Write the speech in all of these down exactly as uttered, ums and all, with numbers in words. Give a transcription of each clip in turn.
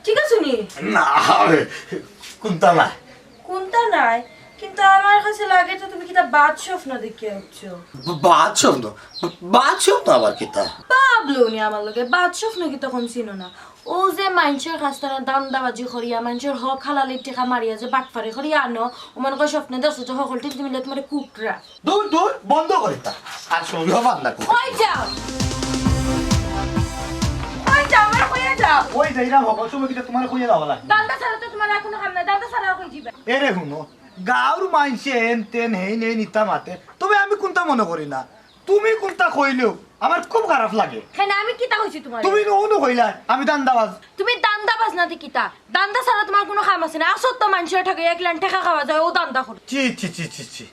ঠিক আছে নি? না, কুন্তা না। কুন্তা নাই? কিন্তু আমার কাছে লাগে তো তুমি কিতা বাদ স্বপ্ন দেখিয়া উঠছো। ব-, বাদ স্বপ্ন? ব-, বাদ স্বপ্ন আবার কিতা? বাবলো নি আমার লগে, বাদ স্বপ্ন কিতা কম চিনো না? ও যে মাইনষর কাছ থাকি ধান্দাবাজি করিয়া, মাইনষর হক হালালির টেকা মারিয়া যে বাটপারি করিয়া আনো, ও মনে করে স্বপ্নে দেখছো যে হকলটি মিলে তোমার কুকরা। দূর, দূর, বন্ধ করে তা। আর শুনলেও বাদ না করে। কই যাও? কই যাও? আমার কইয়া যাও। কই যাইরাম হকল সময় কিতা তোমার কইয়া যাওয়া লাগে? ধান্দা ছাড়া তো তোমার আর কোনো কাম নাই, ধান্দা ছাড়া আর কই যাইবা? এরে হুনো, গাঁওর মাইনষে এন তেন হেইন হেইন ইতা মাতে, তবে আমি কুন্তা মনে করি না। তুমি কুন্তা কইলেও আমার খুব খারাপ লাগে। কেনে আমি কিতা কইছি তোমারে? তুমি নু নু কইলা আমি ধান্দাবাজ। তুমি ধান্দাবাজ না তে কিতা? ধান্দা ছাড়া তোমার কোনো কাম আছে না? আসত তো মাইনষরে ঠগাইয়া কিলান টেকা খাওয়া যায়, ও ধান্দা করো। ছি, ছি, ছি, ছি, ছি।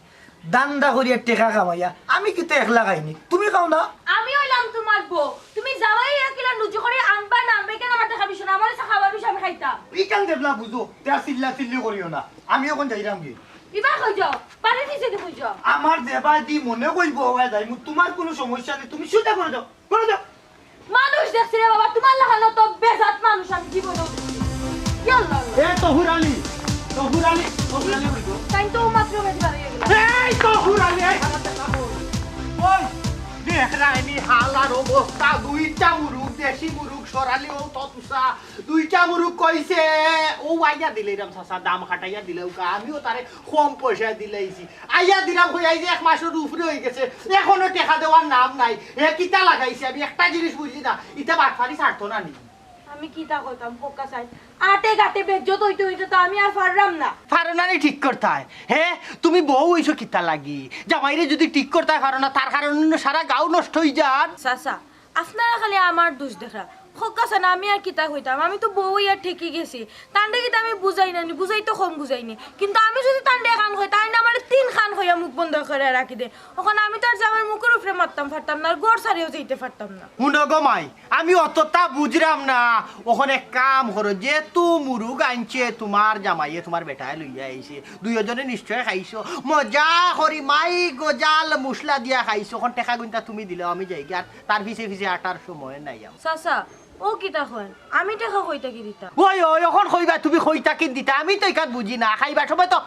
ধান্দা করিয়া টেকা কামাইয়া আমি কিতা একলা খাইনি? তুমি খাও না? আমি অইলাম তোমার বউ, তুমি জামাই অইয়া কিলান রুজি করি আনবা না আনবা, কেনে আমার টেকা বিষয় না, আমার ইচ্ছা খাবার বিষয় আমি খাইতাম। ইখান দেবলা বুঝো, তে আর চিল্লা চিল্লি করিও না। আমি অখন যাইরাম গি। ইবা কই যাও? বাড়ির নিচে দি কই যাও? আমার যেবায়দি মনে কইবো অবায় যাইমু, তোমার কোনো সমস্যা নাই, তুমি সোজা করে যাও, করে যাও। মানুষ দেখছি রে বাবা, তোমার লাখান তো বেজাত মানুষ আমি জীবনেও দেখছি। ইয়া আল্লাহ, আল্লাহ। এ তহুর আলী, তহুর আলী, তহুর আলী কইবো। তাই তো মাত্র বেশি বাড়ি গেল। এই তহুর আলী, এই হালাত দেখা বল। ওই, দেখরায়নি হালার অবস্থা, দুইটা মুরুগ, দেশি মুরুগ, সরালি ও ততুসা, দুইটা মুরুগ কইছে, ও আইয়া দিলে এরাম চাচা, দাম খাটাইয়া দিলে ওকা, আমিও তারে কম পয়সায় দিলাইছি। আইয়া দিলাম কই, আইজ এক মাসর উপরে অইগেছে, এখনো টেকা দেওয়ার নাম নাই। হে কিতা লাগাইছে, আমি একটা জিনিস বুঝি না, ইতা বাটপারি ছাড়তো না নি? আমি কিতা কইতাম, কউক্কা চাইন। আটে ঘাটে বেইজ্জত অইতে অইতে তো আমি আর পাররাম না। পারো না নি ঠিক করতায়? হে, তুমি বউ অইছো কিতা লাগি? জামাইরে যুদি ঠিক করতায় পারো না, তার কারণে সারা গাঁও নষ্ট অইযার। চাচা, আপনারা খালি আমার দুষ দেখরা। কউক্কা চাইন, আমি আর কিতা কইতাম, আমি তো বউ অইয়া ঠেকি গেছি। তানরে কিতা আমি বুঝাই না নি, বুঝাই তো কম বুঝাই নি। কিন্তু আমি যুদি তানরে এখান কই, তাইন আমারে তিন খান কইয়া মুখ বন্ধ করিয়া রাখি দে। অখন আমি তো আর জামাইর মুখর উপরে মাততাম পারতাম না, আর ঘর ছাড়িয়াও যাইতে পারতাম না। হুনো গো মাই, আমি অততা বুঝরাম না। অখন এক কাম করো, যেহেতু মুরুগ আনছে, তোমার জামাইয়ে তোমার বেটায় লইয়া আইছে, দুইওজনে নিশ্চয় খাইছো, মজা করি মাই গজাল মশলা দিয়া খাইছো। অখন টেকা গুনতা তুমি দিলাও, আমি যাইগি, আর তার পিছে পিছে আটার সময় নাই আমার। চাচা, ও কিতা কইন? আমি টেকা কই থাকি দিতাম? ওই, ওই, অখন কইবা তুমি কই থাকি দিতা, আমি তো ইখান বুঝি না। খাইবার সময় তো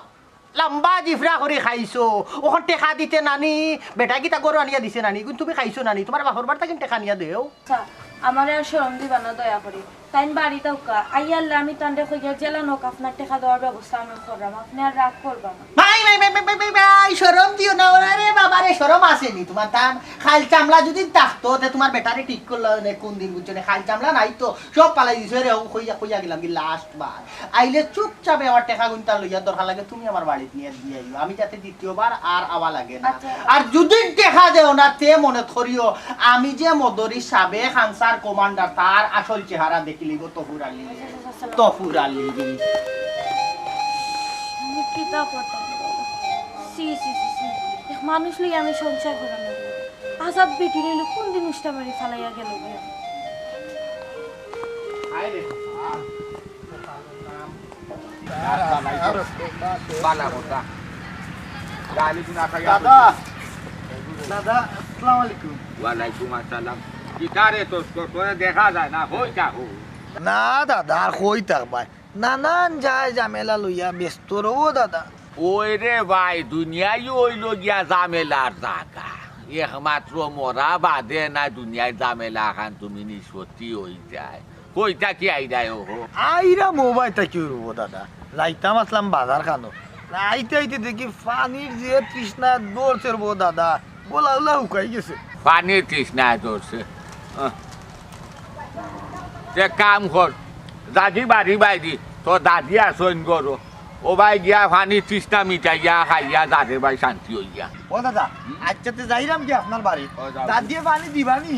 লম্বা জিফরা করি খাইছো, অখন টেকা দিতে না নি, বেটায় কিতা গরু আনিয়া দিছে না নি, কিন্তু তুমি খাইছো না নি, তোমার বাপর বাড়ি থাকি টেকা আনিয়া দেও। আচ্ছা, আমারে আর শরম দিবা না দয়া করি। তাইন বাড়িত আউক্কা, আইয়ারলে আমি তানরে কইয়া যেলা নক আপনার টেকা দেওয়ার ব্যবস্থা আমি কররাম, আপনে আর রাগ করবা না। ভাই, ভাই, ভাই, শরম দিও না, ওরে বাবা রে, শরম আছে নি তোমার? তান খাইল চামড়া যুদি থাকতো, তে তোমার বেটারে ঠিক করলা অনে কুন দিন, বুঝছো নি? খাইল চামড়া নাই তো, সব ফালাই দিছো রে, ও কইয়া, কইয়া গেলাম কি last বার। আইলে চুপচাপ আমার টেকা গুনতা লইয়া দরকার লাগে তুমি আমার বাড়িত নিয়া দিয়া আইও, আমি যাতে দ্বিতীয়বার আর আওয়া লাগে না। আচ্ছা। আর যুদি টেকা দেও না, তে মনে করিও আমি যে মদরির সাবেক আনসার কমান্ডার, তার আসল চেহারা দেখিলিব তফুর আলী। তফুর আলী। আমি কিতা করতাম? ছি, ছি, ছি, ছি। এক মানুষ লইয়া আমি সংসার করাম না। আজাদ বেটি লইলে কোন দিন উষ্টা মারি ফালাইয়া গেল গিয়া। বালা কথা। গালি গুনা খাইয়া দাদা, কইছে। দাদা, আসসালামু আলাইকুম। ওয়ালাইকুম আসসালাম। কিতা রে, তোর, তোর, তোরে দেখা যায় না, কই থাকো? না দাদা, আর কই থাকবায়? নানান যায় ঝামেলা লইয়া ব্যস্ত রবো দাদা। ওই রে ভাই, দুনিয়াই অইলো গিয়া ঝামেলার জাগা। একমাত্র মরা বাদে না দুনিয়ার ঝামেলা খান তুমি নিষ্পত্তি অই যায়। কই থাকি আইরায় ওহো? আইরাম ও বায় থাকি অইবো দাদা। যাইতাম আছলাম বাজার খানো। আইতে আইতে দেখি পানির যে তৃষ্ণা ধরছে রে বো দাদা, গলা উলা হুকাই গেছে। পানির তৃষ্ণায় ধরছে। আহ। তে কাম কর, যাদি বাড়ি বাইদি, তোর দাদি আছইন ঘরো। ও বায় গিয়া পানির তৃষ্ণা মিটাইয়া খাইয়া যারে বায় শান্তি অইয়া। ও দাদা, আচ্ছা তে যাইরাম কি আপনার বাড়ি? ও যাও। দাদিয়ে পানি দিবানি?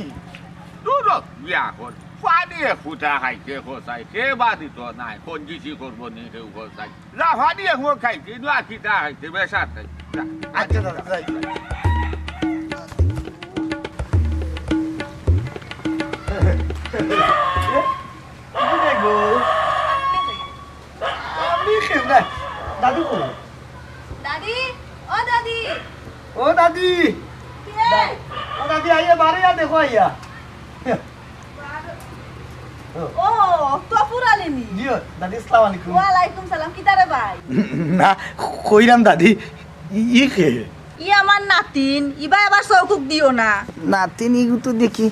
দূর হ, বিয়া কর। পানি এক ফুটা খাইতে কছাই, কে বা দিত নায়, কঞ্জুসি করবো নি কেউ কছাই। যা পানি এক মগ খাইতে, নু আর কিতা খাইতে, বেশ আর খাইতে। যা। আচ্ছা দাদা, যাই। আমি কেউ না। দাদু কই? দাদি, ও দাদি। ও দাদি। কে? ও দাদি, আইয়া বারে আ দেখো আইয়া। ও, তফুর আলী নি? জি, দাদি, আসসালামু আলাইকুম। ওয়ালাইকুম সালাম, কিতা রে ভাই? না, কইরাম দাদি, ই, ই কে? ই আমার নাতিন, ইবায় আবার চউখ-উখ দিও না। নাতিন ইগু তো দেখি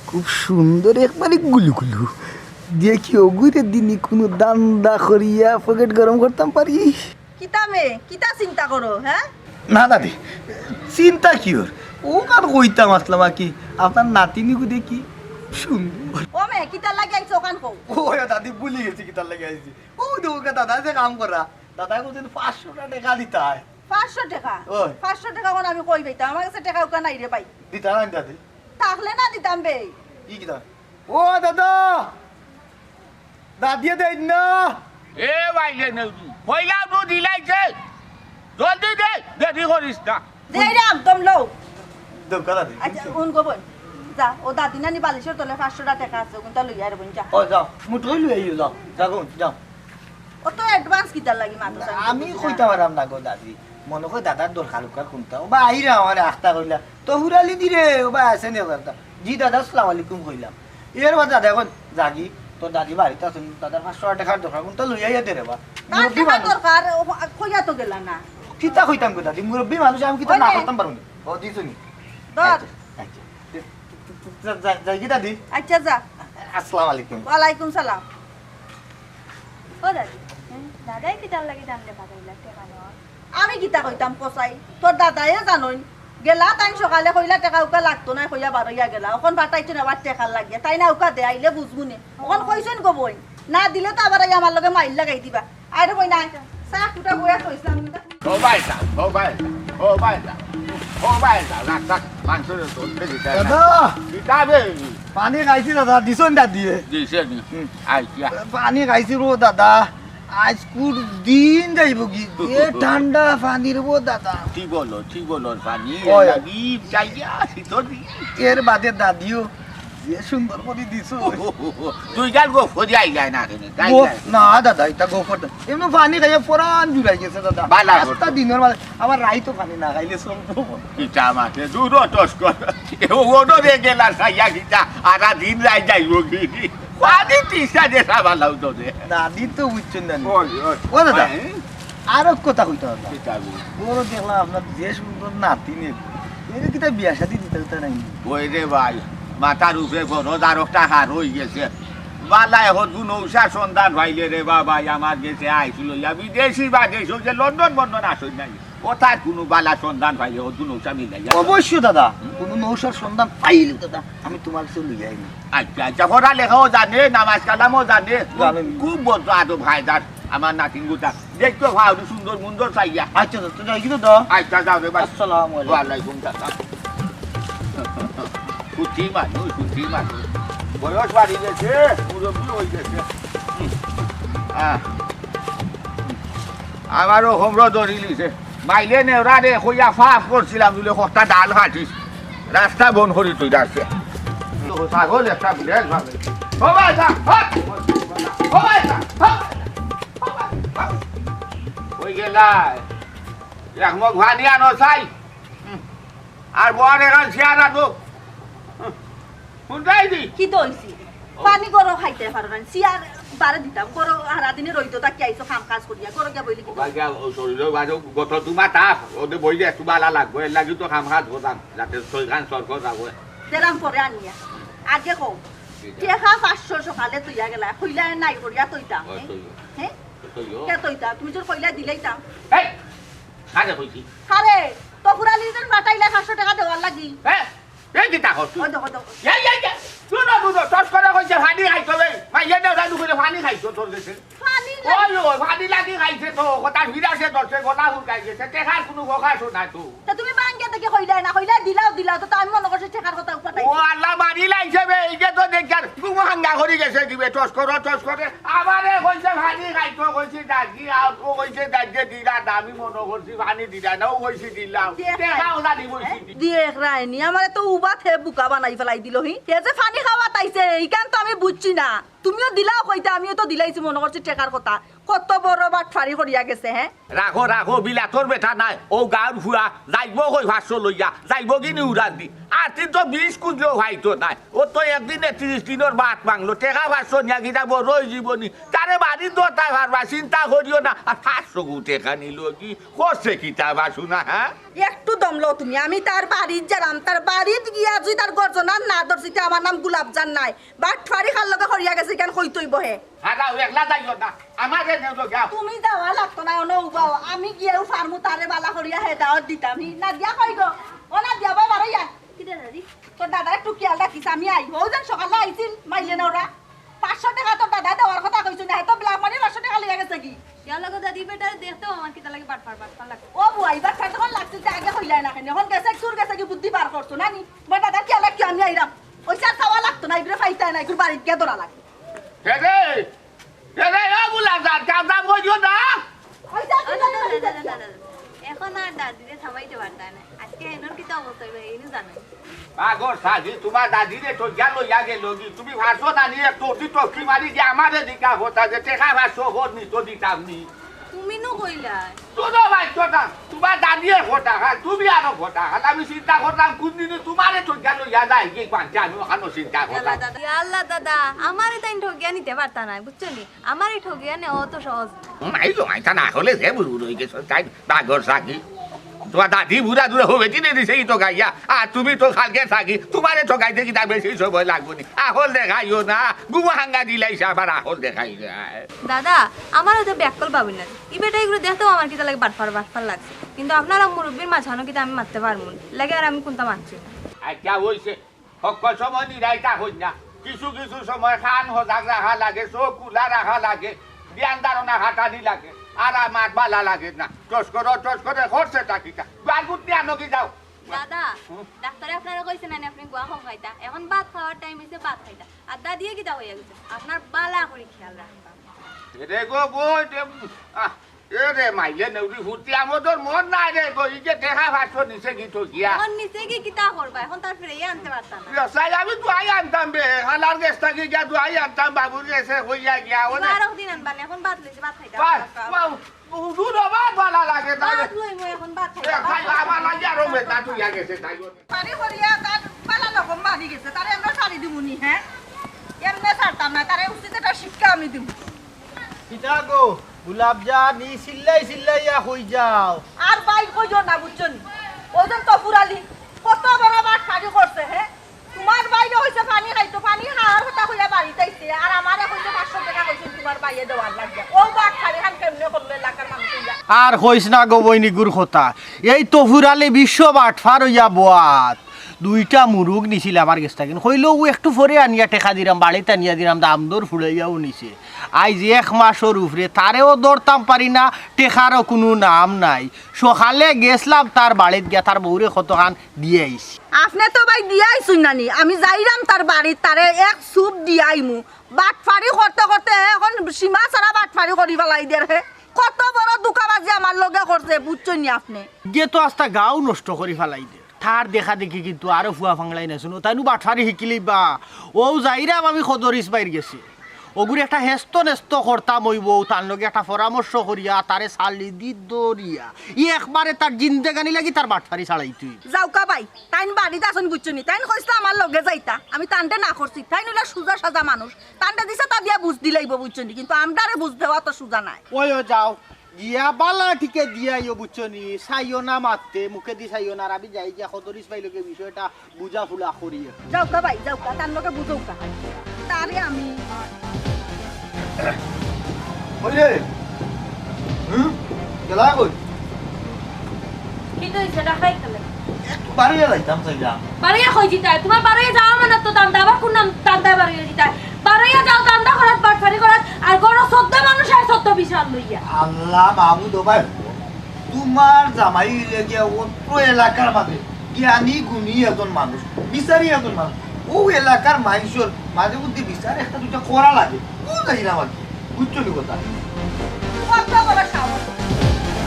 খুব সুন্দর, একবারে গুলুগুলু। দেখি অগুরে দিনি কুনু ধান্দা করিয়া পকেট গরম করতাম পারি। কিতা মে, কিতা চিন্তা করো, হে? না দাদি, চিন্তা কিওর? অউ কার কইতাম আছলাম আর কি, আপনার নাতিন ইগু দেখি সুন্দর। ও মে, কিতার লাগি আইছো অখান কও? ও দাদি, ভুলি গেছি কিতার লাগি আইছি। অউ দেখউক্কা দাদায় যে কাম করা, দাদায় কইছইন পাঁচশোটা টেকা দিতায়। পাঁচশো টেকা? অয়। পাঁচশো টেকা অখন আমি কই পাইতাম? আমার গেছে টেকা উকা নাই রে ভাই। দিতা নায় দাদি? থাকলে না দিতাম বে। ই কিতা? ও দাদা! দাদিয়ে দেইন না। এ ভাই রে নেউরি, কইলাম নু দিলাইছে। জলদি দে, দেরি করিস না। দেইরাম, দম লও। দেউক্কা দাদি। আচ্ছা, হুন গো বইন, যা, অউ দাদি নানি বালিশর তলে পাঁচশোটা টেকা আছে, অগুনতা লইয়া আয় রে বইন, যা। ও যাও, মুঠোই লই আইও, যাও, যাও গো, যাও। অত advance কিতার লাগি মাতো না, আমি কইতাম পাররাম না গো দাদি, মনো কয় দাদার দরকার উকার কুনতা, ও বা আইরা আমারে আখতা কইলা, তফুর আলী নি রে, ও বা আছে নি কথা। জি দাদা, আসসালামু আলাইকুম কইলাম। এর বাদে দাদা অখন যাগি, তোর দাদি বাড়িত আছইন, দাদার পাঁচশো টেকার দরকার, কুনতা লইয়া আইয়া দে রে বা। তার মুরব্বি টেকার মানুষ। দরকার, ও, কইয়া তো গেলা না। কিতা কইতাম গো দাদি, মুরব্বি মানুষ, আমি কিতা না করতাম পারমু নি? ও দিছো নি? ধর। আচ্ছা, আচ্ছা। যা, যা, যাইগি দাদি? আচ্ছা, যা। আসসালামু আলাইকুম। ওয়ালাইকুম সালাম। ও দাদি, হুম, দাদায় কিতার লাগি জানলে পাঠাইলা টেকা নেওয়া? আমি কিতা কইতাম কসাই, তোর দাদায়ও জানইন। গেলা তাইন সকালে কইলা টেকা উকা লাগতো নায়, কইয়া বারইয়া গেলা। অখন পাঠাইছইন আবার টেকার লাগিয়া। তাইন আউক্কা দে, আইলে বুঝমু নে। অখন কইছইন গো বইন, না দিলে তো আবার আইয়া আমার লগে মাইর লাগাই দিবা। আরে বইন, আয়। চা কুটা বইয়া কইছলাম না। ও ভাই সাব, ও ভাই সাব, ও ভাই সাব, ও ভাই সাব, রাস্তা মানষরে চলতে দিতে না। দাদা! কিতা বে? পানি খাইছি দাদা, দিছইন দাদিয়ে? দিছে নি? হুম। আইচ্ছা। পানি খাইছি রো দাদা, আইজ কুর দিন যাইবো কি? যে ঠান্ডা পানি রে বো দাদা। কি বলো, কি বলো, পানি ওই। লাগি যাইয়া শীতর দিন। এর বাদে দাদিও যে সুন্দর করি দিছো। দুই গাল গফ করি আইলায় না কেনে, তাই গফ না? না দাদা, ইতা গফ করতে। এমনে পানি খাইয়া পরান জুড়াই গেছে দাদা। বালা আস্তা করছো। দিনর মাঝে আমার রাইতো পানি না খাইলে চলতো। কিতা মাতে, দূর টস কর। এ ওডো রে গেলা সাইয়া কিতা, আরা দিন রাইত যাইবো কি? পানি তিসা দে সাবালাও তো দে। দাদি তো বুঝছইন না। ওই, ওই। ও দাদা, হ্যাঁ? আরো কথা কইতাম দাদা। কিতা গো? বড় দেখলাম আপনার যে সুন্দর নাতিন, এর কিতা বিয়া শাদি দিতা দিতা নাই? ওই রে ভাই, মাথার উপরে গরজ আর একটা হার অই গেছে। বালা এখন নৌশার সন্ধান পাইলে রে বাবা, আমার গেছে আইছিল, ইয়া বিদেশি বা দেশ, ওই যে লন্ডন বন্ডন আসই নাই, ও তার কুনু বালা সন্ধান পাইলে ও নৌশা মিলাইয়া। অবশ্য দাদা, হুম? কুনু নৌশার সন্ধান পাইলে দাদা, আমি তুমার গেছে লইয়া আইমু। আইচ্ছা, আইচ্ছা, পড়া লেখাও জানে, নামাজ কালামও জানে, জানে। খুব বড় আদব হায়দার, আমার নাতিন গুতা। দেখতো ভাও, সুন্দর মুন্দর চাইয়া। আইচ্ছা, তো যাই কিন্তু দাও। আইচ্ছা, যাও রে ভাই। আসসালামু আলাইকুম। ওয়ালাইকুম সালাম। সুখী মানুষ, সুখী মানুষ। বয়স বাড়ি গেছে, মুরব্বি অই গেছে। হুম। আহ। আমারও হোমরো ধরিলিছে। মাইলে নেওরা রে, কইয়া ফাফ করছিলাম, বুলে কটা ডাল কাটিস। রাস্তা বন্ধ করি তুই রাখছে। ছাগল একটা বিরাট ভাবে। ও ভাই, যা, হট। ও ভাই, যা, হট। ওই গেলায়। এক মগ পানি আনো চাই। হুম। আর বর এখান চেয়ার আনো। হুম। কোনটাই দি? কি তো অইছে? ও। পানি গরম খাইতে পারো না। চেয়ার বারে দিতাম। গরম হারা দিনে রইতো তা কি আইছো কাম কাজ করিয়া? গরম গিয়া বইলি কি? ও ভাই, গিয়া ও শরীরও বাজে, গত দুমা তাপ। ওদের বইলে একটু বালা লাগবো। এর লাগি তো কাম কাজ করতাম। যাতে শরীরখান সরকর যাবো। দেরাম পরে আনিয়া। আগে কও। ঠিক আছে। টেকা পাঁচশো সকালে তুইয়া গেলা। কইলা নাই করিয়া তইতাম, ও, হ্যাঁ? তইও। হ্যাঁ? তইও। কে তইতা? তুমি তোর কইলা দিলাইতাম। এই! কারে কইছি? কারে? তফুর আলী যেন পাঠাইলা পাঁচশো টেকা দেওয়ার লাগি। হ্যাঁ? এই কিতা কর তুই? ওই দেখো, দেখো। এই, এই, এই, শুনো, শুনো, টস করে কইছে পানি খাইছো বে। মাইয়া দেও, জাদু করে পানি খাইছো তোর গেছে। পানি ওই, লাগি ওই, পানি লাগি খাইছে তো, কথা ফিরাছে ধরছে, গলা হুকাই গেছে, টেকার কোনো প্রকাশও নাই তো। তা তুমি বাঙ্গিয়া দেখি কইলাই না, কইলাই দিলাও, দিলাও, তো, তো আমি মনে করছি টেকার কথা উপায় নাই। ও আল্লাহ, মারি লাইছে বে, এই যে তো দেখি আর তুমি হাঙ্গা করি গেছে কি বে, টস করো, টস করে। আমারে কইছে পানি খাইতো, কইছি দাদি, আর ও কইছে দাদিয়ে দিলা না, আমি মনে করছি পানি দিলা না, ও কইছি দিলাম। দেখ টেকা ওলা দিব কইছি। দেখ রাইনি, আমারে তো উবাত হে বুকা বানাই ফেলাই দিল হি। হে যে পানি খাওয়াত আইছে, ইখান তো আমি বুঝছি না। তুমিও দিলাও কইতা, আমিও তো দিলাইছি, মনো করছি টেকার কথা। কত বড় বাটফারি করিয়া গেছে, হে? রাখো, রাখো, বিলাতর বেটা নায়, অউ গাউর ফুয়া, যাইবো কই পাঁচশো লইয়া, যাইবো কিনি উড়াল দি। আর তিন তো বিশ খুঁজলেও পাইতো নায়, অউ তো একদিনে তিরিশ দিনর ভাত মাংলো, টেকা পাঁচশো নিয়া কিতা বড় অইযিবো নি? তারে বাড়িত ধরতায় পারবা, চিন্তা করিও না। আর পাঁচশো গু টেকা নিলো কি? করছে কিতা বা হুনা, হে? একটু দম লও তুমি, আমি তার বাড়িত যাইরাম, তার বাড়িত গিয়া যুদি তার গর্জনা না ধরছি, তে আমার নাম গোলাপজান নায়। বাটফারি কার লগে করিয়া গেছে, ইখান কইতে অইবো হে। হারাও, একলা যাইও না, আমারে নেও তো যাও। তুমি যাওয়া লাগতো নায়, অনো উবাও, আমি গিয়াউ পারমু, তারে বালা করিয়া হেদায়ত দিতাম। হি, নাদিয়া কই গো? ও নাদিয়া বা, বারইয়া। কিতা দাদি? তোর দাদারে একটু খিয়াল রাখিস, আমি আই। অউ যেন সকালে আইছিল, মাইলে না ওরা। পাঁচশো টেকা তোর দাদায় দেওয়ার কথা কইছইন না, হে তো black money পাঁচশো টেকা লইয়া গেছে গি। ইয়া লাগো দাদি, বেটারে দেখতেউ আমার কিতা লাগি বাটফার বাটফার লাগে। ও বুয়া, ইবার ঠার যখন লাগছিল, তে আগে কইলায় না কেনে? অখন গেছে, চুর গেছে গি, বুদ্ধি বার করছো না নি? বা দাদার খিয়াল রাখিও, আমি আইরাম। অউ আর চাওয়া লাগতো না, ইগুরে পাইতায় না, ইগুর বাড়িত গিয়া ধরা লাগে। হে রে, হে রে, ও বুলা যা, যা, যা, কইও না। অউ যা, অউ যা, না, না, যা, না, যা, না, যা। না, না, না। অখন আর দাদিরে থামাইতে পারতায় না। আজকে এনর কিতা অবস্থা অইবো, ইনু জানো। আগর সাজি তুমার দাদিরে তো গেল ইয়া গেল গি, তুমি পারছো না নি, এক টকি টকি মারি গিয়া আমারে জিকা কথা যে টেকা পাঁচশো কই নি তো দিতাম নি। তুমি নু কইলায়। তো না ভাই, তো না, তুমার দাদিয়ে কথা খান, তুমি আরো কথা খান। আমি চিন্তা করলাম কুন দিনে তুমারে তো গেল ইয়া যায় গি পান্তে, আমি অখানো চিন্তা করলাম। ইয়াল্লা দাদা, ইয়াল্লা দাদা, আমারে তাইন ঠগিয়া নিতে পারতা নায়, বুঝছো নি? আমারে ঠগিয়া নেওয়া অত সহজ না। মাই গো মাই, তা না হলে যে বুড়ো রই গেছে, তাই বাগর সাকি। তুমার দাদি বুড়া দুড়া হবে, দিনে দিছে ই তো গাইয়া, আর তুমি তো খালকে থাকি, তুমারে ঠগাইতে কিতা বেশি সময় লাগবো নি? আখল দেখাইও না, গুমো হাঙ্গা দিলাইছে আবার আখল দেখাই যায়। দাদা, আমারে তো বেআক্কল ভাবইন না। ই বেটা ইগুরে দেখতেউ আমার কিতা লাগি বাটফার বাটফার লাগছে। কিন্তু আপনারা মুরব্বির মাঝখানো কিতা আমি মাততে পারমু না। লাগে আর আমি কুনতা মাতছি না। আচ্ছা, অইছে। হক্কল সময় নিরাইতা হইন না। কিছু কিছু সময় কান হজাগ রাখা লাগে, চউখ খুলা রাখা লাগে, জ্ঞান ধারণা খাটানি লাগে। আর আমার বালা লাগে না। টস করো, টস করে করছে তা কিতা? বার গুট নিয়া নগি যাও। দাদা, হুম? ডাক্তারে আপনারে কইছে না নি আপনে গুয়া কম খাইতা? অখন ভাত খাওয়ার টাইম অইছে, ভাত খাইতা। আর দাদিয়ে কিতা কইয়া গেছে? আপনার বালা করি খিয়াল রাখবা। এরে গো বই, দে, আহ, এরে মাইলে নেউরি ফুর্তি আমোদর মন নাই রে গো, ই যে টেকা পাঁচশো নিছে গি তো গিয়া। অখন নিছে গি কিতা করবা? অখন তার ফিরাইয়া আনতে পারতা না। ইয়া, চাই আমি দুয়াই আনতাম বে, হালার গেছ থাকি গিয়া দুয়াই আনতাম, বাবুর গেছে কইয়া গিয়া, অনে বারো দিন আনবা না, অখন ভাত লইছে, ভাত খাইতা। বাস, বাস, বাস। উজু রবা বালা লাগে, তাই ভাত লই মই অখন ভাত খাই। এ, খাই, আমার লাগি আরো বেটা তুই আগে সে খাই। বাড়ি করিয়া তার বালা রকম বাড়ি গেছে, তারে এমনে ছাড়ি দিমু নি, হে? এমনে ছাড়তাম না, তারে উচিত একটা শিক্ষা আমি দিমু। কিতা গো, গোলাপজান, ই চিল্লাই চিল্লাইয়া কই যাও? আর ভাই কইও না, বুঝছো নি? অউ যে তফুর আলী, কত বড় বাটফারি করছে, হে? তুমার ভাইরে কইছে পানি খাইতো, পানি খাওয়ার কথা কইয়া বাড়িত আইছে, আর আমারে কইছে পাঁচশো টেকা কইছে তুমার ভাইয়ে দেওয়ার লাগিয়া। অউ বাটফারি খান কেমনে করলো এলাকার মানুষ অইয়া? আর কইস না গো বইন ইগুর কথা, এই তফুর আলী বিশ্ব বাটফার অইয়া বওয়াত। দুইটা মুরুগ নিছিল আমার গেছ থাকি, কইলো অউ একটু পরে আনিয়া টেকা দিরাম, বাড়িত আনিয়া দিরাম, দাম দর ফুড়াইয়াউ নিছে। আইজ এক মাসর উপরে তারেও ধরতাম পারি না, টেকারও কুনু নাম নাই। সকালে গেছলাম তার বাড়িত গিয়া, তার বউরে কতখান দিয়া আইছি। আপনে তো ভাই দিয়া আইছইন না নি, আমি যাইরাম তার বাড়িত, তারে এক চুপ দিয়া আইমু। বাটফারি করতে করতে অখন সীমা ছাড়া বাটফারি করি ফালাই দের হে। কত বড় ধুকাবাজি আমার লগে করছে, বুঝছইন নি আপনে? ইগে তো আস্তা গাউ নষ্ট করি ফালাই দের। তার দেখা দেখি কিন্তু আরো ফুয়া ফাংলাইন আছইন, তাইনও বাটফারি হিকিলিবা। অউ যাইরাম আমি খদরিস ভাইর গেছে। অগুরে একটা হেস্ত নেস্ত করতাম অইবো, তার লগে একটা পরামর্শ করিয়া তারে ছাড়ি দি ধরিয়া। ই একবারে তার জিন্দেগানি লাগি তার বাটফারি ছাড়াইতে অইবো। যাউক্কা ভাই, তাইন বাড়িত আছইন বুঝছো নি? তাইন কইছলা আমার লগে যাইতা, আমি তানরে না করছি। তাইন অইলা সুজা সাজা মানুষ, তানরে দিছে তা দিয়া বুঝ দিলাইবো বুঝছো নি? কিন্তু আমরারে বুঝ দেওয়া তো সুজা নায়। ওই ও যাও, গিয়া বালা ঠিকে দিয়া আইও বুঝছো নি? চাইও না মাততে, মুখেদি চাইও না। আর আমি যাই গিয়া খদরিস ভাইর লগে বিষয়টা বুঝা ফুলা করি। যাউক্কা ভাই, যাউক্কা, তার লগে বুঝাউক্কা। তারে আমি ওই রে, হুম? গেলা কই? কিতা অইছে, ডাকাই গেলে? একটু বাড়িয়া যাইতাম চাইলাম। বাড়িয়া কই যিতায়? তুমার বাড়িয়া যাওয়া মানে তো ধান্দা, আবার কুন নাম ধান্দায় বাড়িয়া যিতায়? বাড়িয়া যাও, ধান্দা করাত, বাটফারি করাত, আর ঘরো চৌদ্দ মানুষ আর চৌদ্দ বিচার লইয়া। আল্লাহ মাবুদ, ও ভাই, তুমার জামাই অইলে গিয়া অত্র এলাকার মাঝে জ্ঞানী গুণী একজন মানুষ, বিচারি একজন মানুষ। অউ এলাকার মাইনষর মাঝে বুদ্ধি বিচার একটা দুইটা করা লাগে। বুঝাই না আমাকে, বুঝছো নি কথা? কত বড় সাহস!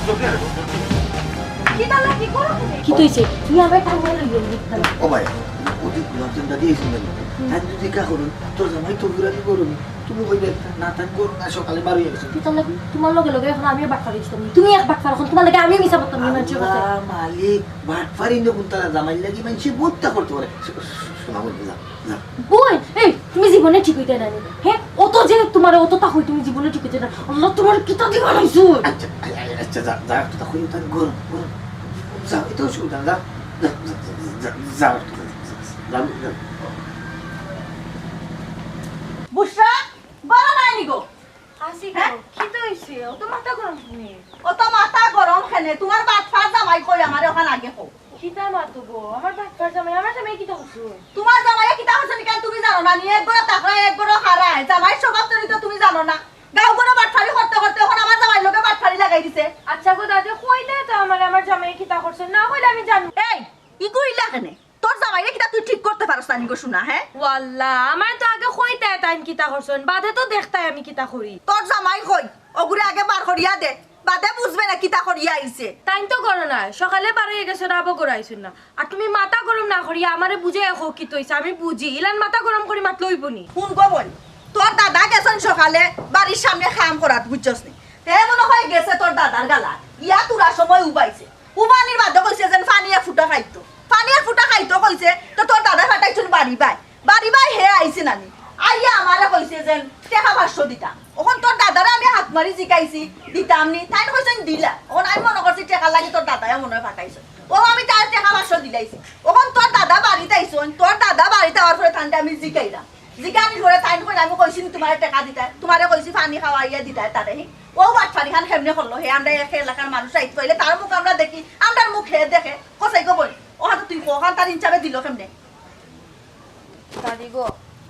চোখে কিতা লাগি করো তুমি? কিতা অইছে? তুমি আমার টাঙ্গাই লইয়া গেলে। ও ভাই, ওই যে গোলাপজামটা দিয়েছিল না? তাই যদি কা করুন, তোর জামাই তো ঘুরানি করুন। তুমি ওই একটা না তান করো না, সকালে বার হয়ে গেছে। কিতা লাগি? তোমার লগে লগে এখন আমিও বাটপারি করতাম। তুমি এক বাটপার, এখন তোমার লগে আমিও মিছা মাততাম নি মানষর কাছে। আল্লাহ মালিক, বাটপারি নিয়ে কোন তারা জামাই লাগি মানষে বইটা করতে পারে। শো-, শো-, শোনা বলবো, যা, যা। বই, এই, তুমি জীবনে ঠিক অইতায় না নি। হ্যাঁ? অত যে তোমার অততা কই, তুমি জীবনে ঠিক অইতায় না। আল্লাহ তোমার কিতা দিবা নাইছো? আচ্ছা, আ-, আ-, আচ্ছা, যা, যা, একটু তা কই, তার গরম, গরম। যা, এটা অসুবিধা না, যা, যা, যা, যা, যা, যা, একটু যা, যা, যা, যা, যা। বুশরা, বড় নাইনি গো। আসি গো, হ্যাঁ? কিতা অইছে? অত মাথা গরম কেনে? অত মাথা গরম কেনে? তোমার বাটপার জামাই কই আমারে ওখান আগে কও। কিতা মাতো গো? আমার বাটপার জামাই, আমার জামাই কিতা করছে? তোমার জামাই কিতা করছে নি কেন তুমি জানো না নি? এক ঘরো থাকরা, এক ঘরো খারায়। জামাইর স্বভাব চরিত্র তুমি জানো না। গাঁও ঘরো বাটপারি করতে করতে এখন আমার জামাইর লগে বাটপারি লাগাই দিছে। আচ্ছা গো দাদি, কইলে তো আমারে আমার জামাই কিতা করছে, না কইলে আমি জানমু। এই, ইগু ইলা কেনে? তোর জামাইরে কিতা তুই ঠিক করতে পারস না নি গো সোনা, হ্যাঁ? ওয়াল্লা, আমারে তো আগে কইতায় তাইন কিতা করছইন, বাদে তো দেখতায় আমি কিতা করি। তোর জামাই কই? ওগুরে আগে বার করিয়া দে, বাদে বুঝবে না কিতা করিয়া আইছে। তাইন তো ঘরো নাই, সকালে বার হইয়া গেছইন, আবো ঘরো আইছইন না। আর তুমি মাথা গরম না করিয়া আমারে বুঝাইয়া কও কিতা অইছে, আমি বুঝি। ইলান মাথা গরম করি মাতলে অইবো নি? হুন গো বইন, তোর দাদা গেছইন সকালে বাড়ির সামনে কাম করাত, বুঝছস নি? হে মনে হয় গেছে তোর দাদার গালাত, ইয়া তোরা সময় উবাইছে। উবানির বাদে কইছে যেন পানি এক ফুটা খাইতো, পানি এক ফুটা খাইতো কইছে, তো তোর দাদায় পাঠাইছইন বাড়ি বায়, বাড়ি বায় হে আইছে নানি, আইয়া আমারে কইছে যেন টেকা পাঁচশো দিতাম। অখন তোর দাদারে আমি হাত মারি জিকাইছি দিতাম নি, তাইন কইছইন দিলা। অখন আমি মনো করছি টেকার লাগি তোর দাদায় মনো হয় পাঠাইছইন। ও আমি তার টেকা পাঁচশো দিলাইছি। অখন তোর দাদা বাড়িত আইছইন, তোর দাদা বাড়িত আওয়ার পরে তানরে আমি জিকাইলাম। জিকানির পরে তাইন কইন আমি কইছি নি তোমারে টেকা দিতায়, তোমারে কইছি পানি খাওয়াইয়া দিতায় তারে, হি? ও বাটপারি খান কেমনে করলো? হে আমরা এক এলাকার মানুষ আইত পাইলে তার মুখ আমরা দেখি, আমরার মুখ হে দেখে। কসাই গো বইন, ও হাতে তুই কখান তার ইনসাফে দিল কেমনে? দাদি গো,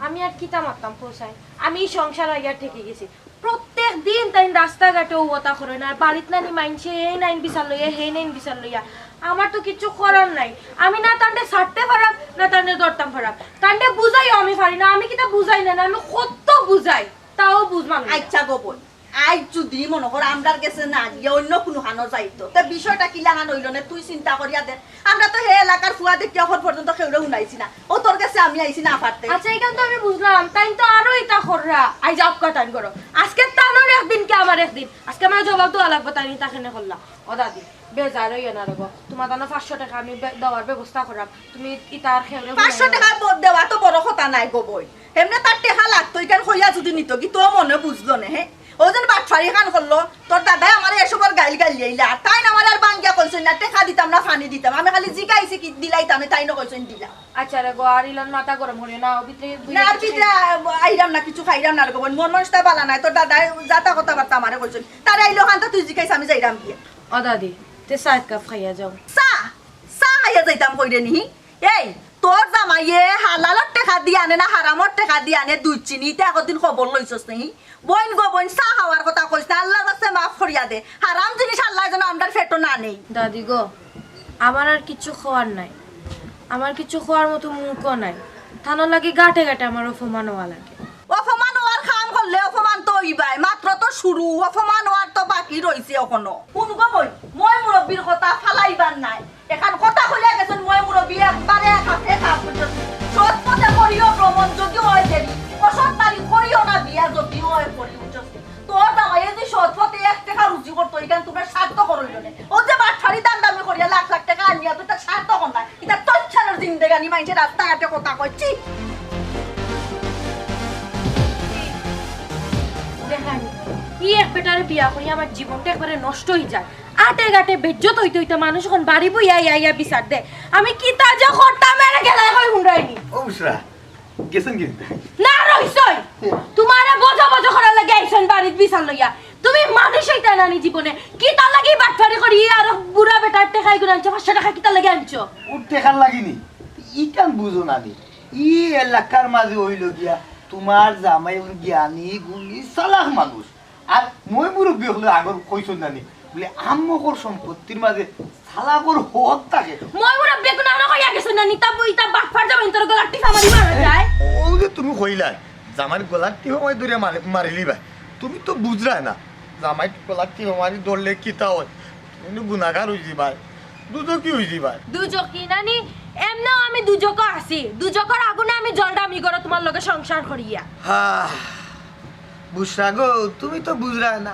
আমি আর কিতা মাততাম কসাই? আমি ই সংসার আইয়া ঠেকি গেছি। প্রত্যেক দিন তাইন রাস্তাঘাটে ও অতা করইন, আর বাড়িত নানি মাইনষে এই নাইন বিচার লইয়া, হে নাইন বিচার লইয়া। আমার তো কিচ্ছু করার নাই। আমি না তানরে ছাড়তে পারাম, না তানরে ধরতাম পারাম। তানরে বুঝাইও আমি পারি না। আমি কিতা বুঝাই না, না আমি কত বুঝাই, তাও বুঝ মানে না। আচ্ছা গো বইন, আইজ যদি মনো কর আমরার গেছে না গিয়া অন্য কুনু খানো যাইতো, তে বিষয়টা কিলাখান অইলো নে তুই চিন্তা করিয়া দেখ। আমরা তো হে এলাকার ফুয়া দেখিয়া অখন পর্যন্ত কেউরে হুনাইছি না। ও তোর গেছে আমি আইছি না পারতে। আচ্ছা, ইখান তো আমি বুঝলাম, তাইন তো আরো ইতা কররা। আইজ আউক্কা তাইন করো। আজকে তানর একদিন কি আমার একদিন। আজকে আমার জবাব দেওয়া লাগবো, তাইন ইতা কেনে করলা। ও দাদি, বেজার অইও না রে গো। তোমার তানো পাঁচশো টেকা আমি বে-, দেওয়ার ব্যবস্থা করাম। তুমি ইতা আর কেউরে পাঁচশো হুনাইও না। টেকা ব-, দেওয়া তো বড় কথা নায় গো বইন। এমনে তার টেকা লাগতো, ইখান কইয়া যদি নিতো, কি তো মনে বুঝলো নে, হে? ও যেন বাটপারি খান করলো, তোর দাদায় আমারে এসবর গাইল গাইল দিলা। আর তাইন আমারে আর বাঙ্গিয়া কইছইন না, টেকা দিতাম না, পানি দিতাম। আমি খালি জিকাইছি কি দিলাইতাম, তাইনও কইছইন দিলা। আচ্ছা রে গো, আর ইলান মাথা গরম করিও না, ও ভিতরে না, আর ভিতরে আইরাম না, কিছু খাইরাম না রে গো বইন। মন মানষটা বালা নায়, তোর দাদায় যাতা কথাবার্তা আমারে কইছইন। তারে আইলো খান্তা তুই জিকাইছ, আমি যাইরাম গিয়া। ও দাদি, তে চা এক কাপ খাইয়া যাও। চা? চা খাইয়া যাইতাম কইরে নি? এই, তোর জামাইয়ে হালালর টেকা দি আনে না হারামর টেকা দি আনে দুধ চিনি, ইতা একদিন খবর লইছস নি? বইন গো বইন, চা খাওয়ার কথা কইস না, আল্লার কাছে মাফ করিয়া দে। হারাম জিনিস আল্লায় যেন আমরার পেটো না নেই। দাদি গো, আমার আর কিচ্ছু কওয়ার নাই, আমার কিচ্ছু কওয়ার মতো মুখও নাই। তানর লাগি ঘাটে ঘাটে আমার অপমান অওয়া লাগে। অপমান অওয়ার কাম করলে অপমান তো অইবায়, মাত্র তো শুরু, অপমান অওয়ার তো বাকি রইছে অখনো। হুন গো বইন, ময় মুরব্বির কথা ফালাইবার নায়। এখান কথা কইয়া গেছইন ময় মুরব্বি একবারে কাছে কাপ পর্যন্ত। সৎ পথে করিও ভ্রমণ যদি হয় দেরি, অসৎ নারী করিও না বিয়া যদি হয় করি উঠছে। তোর জামাইয়ে যদি সৎ পথে এক টেকা রুজি করতো, ইখান তোমরা স্বার্থ করইল নে। ও যে বাটপারি দান্দামি করিয়া লাখ লাখ টেকা আনিয়া তো ইতা স্বার্থ কর না। ইতা তচ্ছানোর জিন্দেগানি মাইনষে রাস্তাঘাটে কথা কয়, ছি। দেখইন, ই এক বেটারে বিয়া করি আমার জীবনটা একবারে নষ্ট অই যায়। আটে ঘাটে বেইজ্জত অইতে অইতে মানুষ অখন বাড়ি বইয়া আইয়া আইয়া বিচার দেয়। আমি কিতা যে করতাম এরে গেলায় কই হুনরায়নি। ও বুশরা, গেছইন কিতা? না রইছইন। তোমারে বজা বজা করার লাগি আইছইন বাড়িত বিচার লইয়া। তুমি মানুষ অইতায় না নি জীবনে। কিতার লাগি বাটপারি করি আর বুড়া বেটার টেকা ইগুন আনছো, পাঁচশো টেকা কিতার লাগি আনছো? ও টেকার লাগি নি? ইখান বুঝো না নি? ই এলাকার মাঝে অইলো গিয়া তোমার জামাই জ্ঞানী, গুণী, চালাক মানুষ। আর ময় মুরব্বি অকলে আগর কইছইন না নি, বুলে আম্মকর সম্পত্তির মাঝে চালাকর হক থাকে। ময় মুরব্বি কুনু না কইয়া গেছইন না নি, তা বই তা বাটপার জামাইন্তর গলার টিপা মারি মারা যায়। ও যে তুমি কইলায়, জামাইর গলার টিপা মারি ধরিয়া মারি-, মারিলিবায়। তুমি তো বুঝরায় না, জামাইর গলার টিপা মারি ধরলে কিতা অয়, তুমি গুনাগার অই যিবায়। দুজকি অইযিবায়। দুজকি নানি, এমনেও আমি দুজকো আছি। দুজকর আগুনে আমি জ্বলরাম ই ঘরো তুমার লগে সংসার করিয়া। হা, বুশরা গো, তুমি তো বুঝরায় না।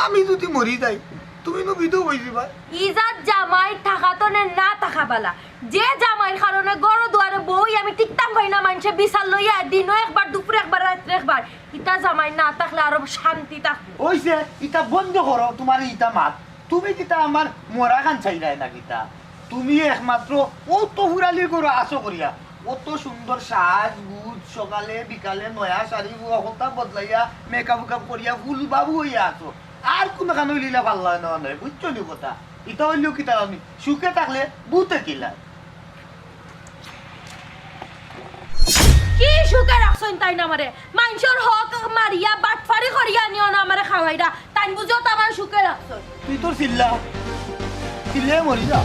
আমি যুদি মরি যাই, তুমি নু বিধবা অইযিবায়। ইজাত জামাই থাকাত নে না থাকা বালা। যে জামাইর কারণে ঘরো দুয়ারে বই আমি টিকতাম পারি না, মানষে বিচার লইয়া দিনো একবার, দুপুরে একবার, রাইত্রে একবার। ইতা জামাই না থাকলে আরো শান্তি থাকবো। অইছে, ইতা বন্ধ করো, তুমার ইতা মাত। তুমি কিতা আমার মরাখান চাইরায় না কিতা? তুমি একমাত্র অউ তো হুরালির ঘরো আছো করিয়া। অত সুন্দর সাজ গুজ, সকালে বিকালে নয়া শাড়ি বুয়া, হতা বদলাইয়া, মেকআপ উকআপ করিয়া, ফুল বাবু অইয়া আছো। আর কুনুখান অইলে ইলা ভালা অয় না, বুঝছো নি কথা? ইতা অইলেও কিতা আমি সুখে থাকলে ভূতে কিলা। কি সুখে রাখছইন তাইন আমারে? মানষর হক মারিয়া, বাটপারি করিয়া নিও না আমারে খাওয়াইরা। তাইন বুঝো তো আমারে সুখে রাখছইন। তুই তোর চিল্লা, চিল্লে মরি যা।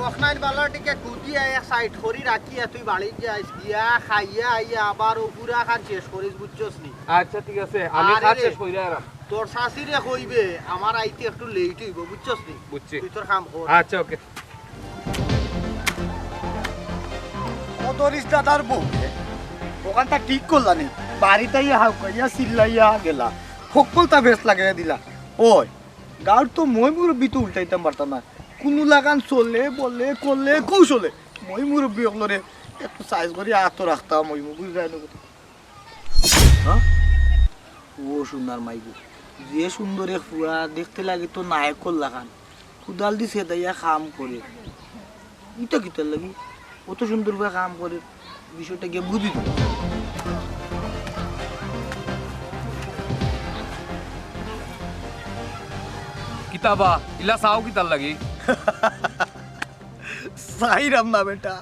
অখনাইন বালা টিকে কুদিয়া এক সাইড করি রাখিয়া তুই বাড়িত যাইস, গিয়া খাইয়া আইয়া আবার অউ পুরা খান শেষ করিস, বুঝছস নি? আচ্ছা, ঠিক আছে, আমি আরে কাজ রে, শেষ করিয়া আরাম। তোর শাশিরে কইবে, আমার আইতে একটু লেট অইবো, বুঝছস নি? বুঝছি। তুই তোর কাম কর। আচ্ছা, ওকে। কদরিস দাদার বউ, অখানটা ঠিক করলা নি? বাড়িত আইয়া হাউকাইয়া চিল্লাইয়া গেলা, হক্কলতা বেশ লাগাইয়া দিলা। ওই, গাউর তো ময় মুরব্বি তো উল্টাইতাম পারতাম না। কুনু লাখান চলে, বলে, করলে, কৌশলে। ময় মুরব্বি অকলরে একটু সাইজ করি আতো রাখতাম, অউ বুঝরায় না কথা। হ্যাঁ? ও সোনার মাইগো, যে সুন্দর এক ফুয়া, দেখতে লাগে তো নায়কর লাখান। কুদাল দি ছেদাইয়া কাম করে। ইটা কিতার লাগি? অত সুন্দর ফুয়া কাম করে, বিষয়টা গিয়া বুঝি তো। কিতা বা, ইলা চাও কিতার লাগি? চাইরাম না বেটা,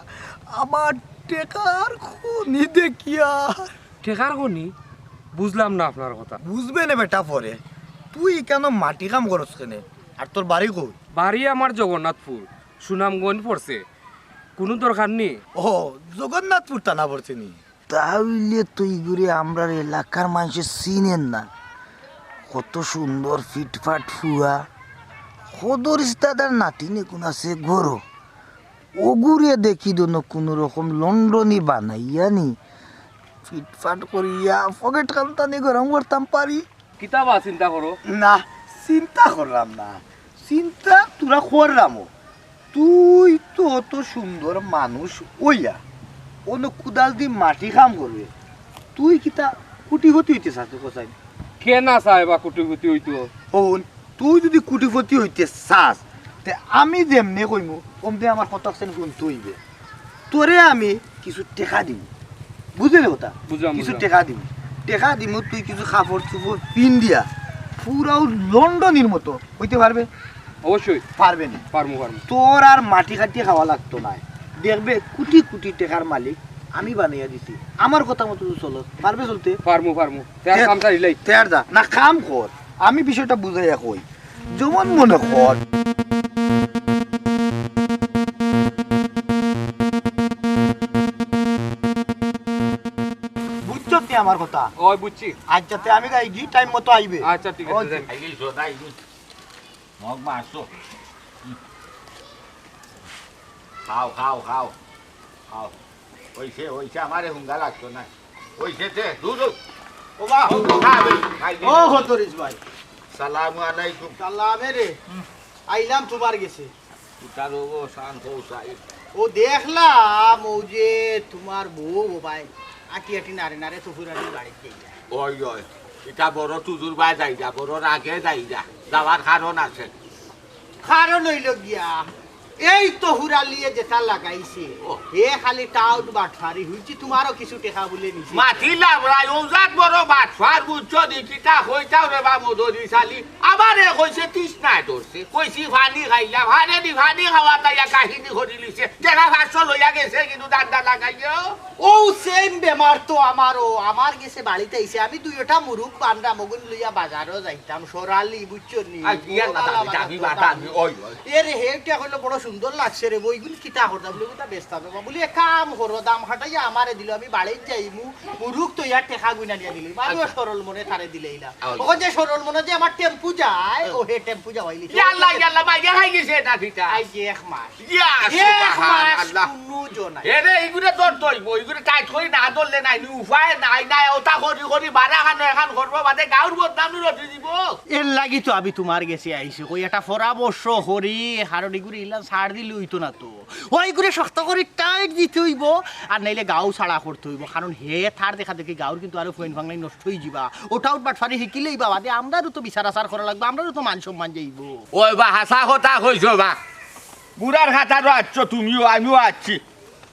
আমার টেকার খনি দেখিয়া। টেকার খনি? বুঝলাম না আপনার কথা। বুঝবে নে বেটা পরে। তুই কেনে মাটি কাম করস কেনে? আর তোর বাড়ি কই? বাড়ি আমার জগন্নাথপুর, সুনামগঞ্জ পড়ছে। কুনু দরকার নি? ও, জগন্নাথপুর থানা পড়ছে নি? তা অইলে তো ইগুরে আমরার এলাকার মানষে চিনের না। কত সুন্দর ফিটফাট ফুয়া। কদরিস দাদার নাতিন কুন আছে ঘরো। অগুরে দেখি দোনো কুনু রকম লন্ডনি বানাইয়া নি, ফিটফাট করিয়া পকেট খানতানি গরম করতাম পারি। কিতা বা চিন্তা করো? না, চিন্তা কররাম না। চিন্তা তুরা কররামও। তুই তো অত সুন্দর মানুষ অইয়া, অনো কুদাল দি মাটি কাম করবে। তুই কিতা কুটিপতি অইতে চাস, কছাইন? কে না চায় বা কুটিপতি অইতো? হুন, তুই যুদি কুটিপতি অইতে চাস, তে আমি যেমনে কইমু, অমনে আমার কথা হুনতে অইবে। তোরে আমি কিছু টেকা দিমু, বুঝলে কথা? বুঝলাম, কিছু বুঝলাম। টেকা দিমু, টেকা দিমু, তুই কিছু কাপড় চোপড় পিন্দিয়া পুরাও লন্ডনির মতো অইতে পারবে? অবশ্যই। পারবে নি? পারমু, পারমু। তোর আর মাটি কাটি খাওয়া লাগতো নায়, দেখবে কুটি কুটি টেকার মালিক আমি বানাইয়া দিছি। আমার কথা মতো তুই চলস, পারবে চলতে? পারমু, পারমু। তে আর তে-, কাম ছাড়িলাই। তে আর যা। না, কাম কর, আমি বিষয়টা বুঝাইয়া কই। যেমন মনে কর। বুঝছত নি আমার কথা? ওই বুঝছি। আচ্ছা, তে আমি যাই গি, টাইম মতো আইবে। আচ্ছা, ঠিক আছে, ওকে। যাই। আইগি, সোজা আইগি। মগ মারছো। হুম। খাও, খাও, খাও। খাও। অইছে, অইছে, আমারে হুঙ্গা লাগতো না। অইছে তে, দূর, দূর। ও বা, ও, ও, খা, বে, খাই দে। ও, হতরিস ভাই। সালামু আলাইকুম। সালামে রে। হুম। আইলাম তুমার গেছে। উতার ও, ও, শান হো, সাই। ও দেখলাম, ও যে তুমার বউ, ও ভাই, আটি আটি নারে নারে তো ফুরানি বাড়িত গেছে। ওই, ওই। ইটা বড় তুজুর বায় যাইরা, বড় রাগে যাইরা। যাওয়ার কারণ আছে। কারণ অইলো গিয়া, এই তো হুরালিয়ে যেটা লাগাইছে, ও। হে খালি টাউট বাটফারি, হুনছি তুমারও কিছু টেকা বুলে নিছে। মাতিলাম রায়, ও জাত বড় বাটফার, বুঝছো নি? কিতা কইতাও রে বা মদরি শালি। আমারে কইছে তৃষ্ণায় ধরছে, কইছি পানি খাইলাম, পানি দি পানি খাওয়া তাইয়া কাহিনী করিলিছে। টেকা পাঁচশো লইয়া গেছে কিন্তু ধান্দা লাগাইও। ও সেম বেমার তো আমারও, আমার গেছে বাড়িত আইছে, আমি দুইটা মুরুখ বান্ধা মগুন লইয়া বাজারও যাইতাম, সরালি, বুঝছো নি? আর কি আর ও বাদামি, বালা দামি, বালা বাদামি, ওই, ওই। এরে হেটা কইলো বড় সুন্দর লাগছে রে বইগুন, কিতা করতাম বলে ওটা বেচতাম না। বলি, "এক কাম করো, দাম হাটাইয়া আমারে দিলো, আমি বাড়িত যাইমু, মুরুক তো ইয়ার টেকা গুনা নিয়া দিলি।" আমিও আচ্ছা। সরল মনে তারে দিলে ইলা। আচ্ছা। তখন যে সরল মনে যে আমার টেম্পু যায়, হুম। ও হে টেম্পু যাওয়াইলি। ইয়াল্লা, ইয়াল্লা, বাইরে খাই গেছে এটা কিতা? আই যে এক মাস। ইয়া, এক মাস সুবহানাল্লাহ। কোনো জন নাই। এরে, ইগুরে ধরতে অইবো, ইগুরে টাইট করি না ধরলে নাই, নি উপায় নাই, নাই, ওটা করি করি বারা খানো এখান করবো, বাদে গাউর বদনাম নি রটি দিব। এর লাগি তো আমি তোমার গেছে আইছি, কই একটা পরামর্শ করি, কারণ ইগুরে ইলা ছাড় দিলে অইতো না তো। ওই করে শক্ত করি টাইট দিতে অইবো, আর নাইলে গাউ ছাড়া করতে অইবো, কারণ হে তার দেখা দেখি গাউর কিন্তু আরো ফুয়াইন ফাংলাই নষ্ট অই যিবা। ওটাও বাটফারি হিকিলেই বাবা দে, আমরারও তো বিচার আচার করা লাগবো, আমরারও তো মান সম্মান যাইবো। ওই বা হাছা কথা কইছো বা, বুড়ার খাতারও আছো তুমিও, আমিও আছি।